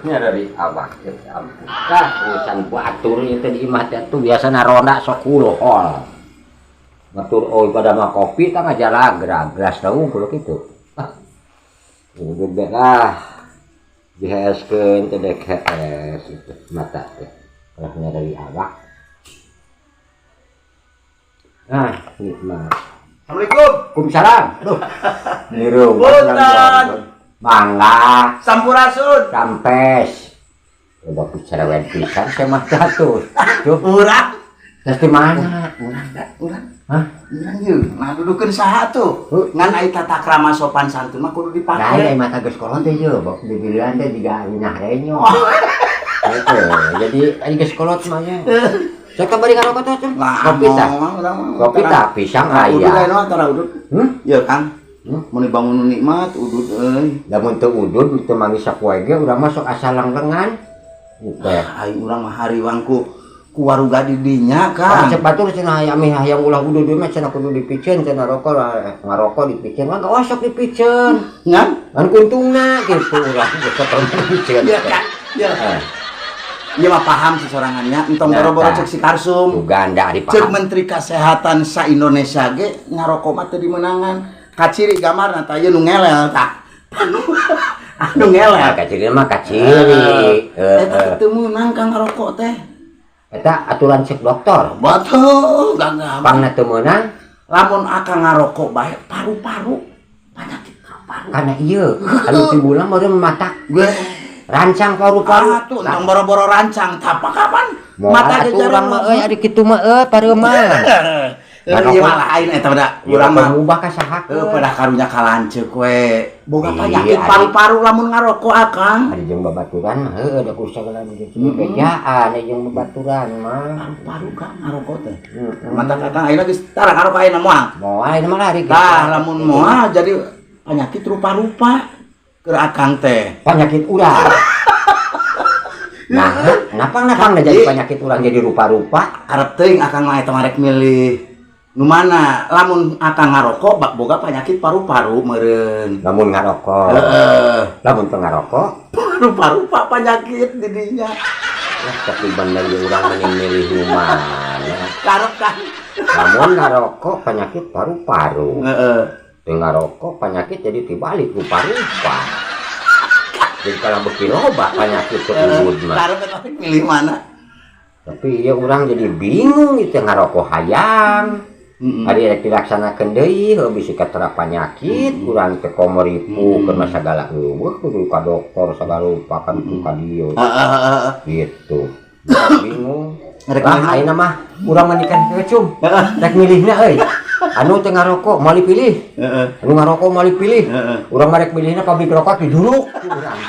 Nyareri awak ya ampun. Ah, urusan batur ieu teh di imah teh tuh biasana ronda sok hol. Batur oh pada mah kopi tah ngajalagrag gelas wungkul kitu. Ah. Udah be lah. Diheeskeun teh dek hees itu mata teh. Kalau nyareri awak. Ah, nikmat. Assalamualaikum. Waalaikumsalam. Aduh. Niru. Punten. Mangga. Sampurasun. Rampes. Coba cerewet pisan saya mah tuh. Tuh, Urang. tes di mana? Urang urang. Hah? Urang yeuh. Nah, dudukeun saha tuh? Ngan ai tata krama sopan santun mah kudu Lain dipake. ai mata geus kolot teh ye, bok dibilian teh jiga nyah renyo. Gitu. Jadi ai geus kolot mah nya. Sok bari ngarokok teh, Ceng. Lah, Kopi tah. moal urang mah. Kopi tah pisang Udud aya. aya tara udud. Hmm? Ya, Kang. Hmm? Mun dibangun nu nikmat udud euy. Lamun teu udud teu manggis sapoe ge urang mah sok asa langlengan. Teh. Aing urang mah hariwang ku waruga di dinya, Kang Kang. cek batur cenah hayang mih hayang ulah udud mah cenah kudu dipiceun cenah rokok ngarokok dipiceun mah gak osok dipiceun. Ngan? Kan kuntungna gitu urang geus ketemu dipiceun. Ya, Kang. Ya. Eh, Ieu mah paham si sorangannya, entong Nah, boro-boro tah. cek si Karsum. Uganda di Cek paham. Menteri Kesehatan sa Indonesia ge ngarokok mah teu dimenangan. Kaciri gambarna tah ieu nu ngelel tah. Anu ngelel. Nah, kaciri mah kaciri. Eta Heeh. teu meunang kang ngarokok teh. Eta aturan cek dokter. Betul, gagah. Pangna teu meunang. Lamun akang ngarokok bae paru-paru, penyakit paru-paru. Karena ieu anu timbulna meureun matak Gue rancang paru-paru. Ah, tuh entong boro-boro rancang tapa kapan Moal mata atuh urang mah euy ari kitu mah euy pareuman. Ieu mah lain eta da urang mah. Mubah ka saha? Heuh, pada karunya kalanceuk we. Boga Iya, penyakit ari. paru-paru lamun ngarokok akang. Ari jeung babaturan mah heueuh da kudu sagala nu bejaan ari jeung babaturan mah. Paru-paru kang ngarokok teh. Heeh. Mata kakang ayeuna geus tara ngarokok ayeuna moal. Moal ini mah lari gitu. Tah lamun moal jadi penyakit rupa-rupa keur akang teh. Penyakit urang. Nah, kenapa kenapa jadi penyakit urang jadi rupa-rupa? Arep teuing akang mah eta mah rek milih nu mana, lamun akang ngarokok bak boga penyakit paru-paru meureun. Lamun ngarokok. Heeh. Lamun teu ngarokok, rupa-rupa penyakit di dinya. Lah, tapi bener ya urang mending milih nu mana. Karep kan. Lamun ngarokok penyakit paru-paru. Heeh. Teu ngarokok penyakit jadi tibalik rupa-rupa. Jadi kalau beuki loba penyakit teu udud mah. Karep eta rek milih mana? Tapi ya urang jadi bingung itu ngarokok hayang. Ari rek dilaksanakeun deui heuh bisi katera penyakit urang teh komo ripuh keur mah sagala eueuh kudu ka dokter sagala rupa kan kudu ka dieu Heeh. gitu. Bingung. Rek Lah milih. Ayeuna mah urang mah nikan kecum. Rek milihna euy. Anu teu ngarokok moal dipilih. Heeh. Anu ngarokok moal dipilih. Heeh. Urang mah rek milihna pabrik rokok diduruk ku urang.